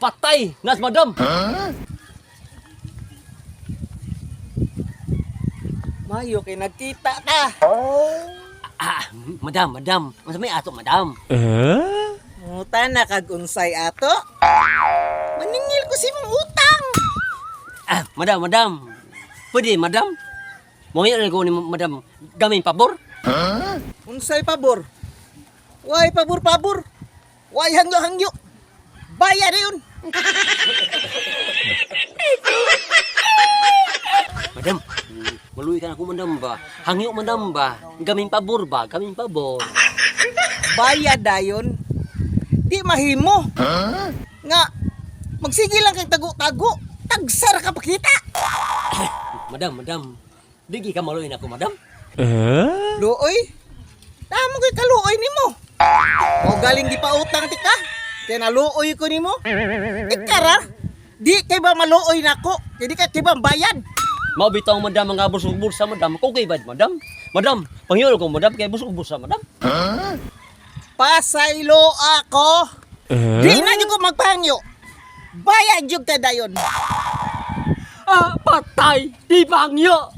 Patay! Nas, madam! Mayo kay nagkita ka. Ah, madam, madam. Unsa may ato, madam? Muta na kag unsay ato. Maningil ko sa imong utang. Ah, madam, madam. Pwede, madam? Mangayo ko ni madam gamin pabor. Unsay pabor? Way pabor pabor. Way hangyo hangyo. Bayad yun. Madam, maluwi ka na ako, madam ba? Hangyo, madam ba? Gamin pabor ba? Gamin pabor. Bayad dayon. Di mahimo. Nga magsige lang kag tago-tago. Tagsara ka pakita. Madam, madam. Digi ka maluwi na ako, madam. Luoy. Tamo kay kaluoy nimo. O galing di pa utang ti ka. Kay naluoy ko nimo. Ikara, di kay ba maluoy nako? Kay di ka kay ba bayad? Mao bitaw madam nga busog bursa, madam. Kung kay bad, madam. Madam, pangyolo ko, madam, kay busog bursa, madam. Pasaylo ako. Di na jud ko magpangyo. Bayad jud ka dayon. Ah, patay! Di pangyo!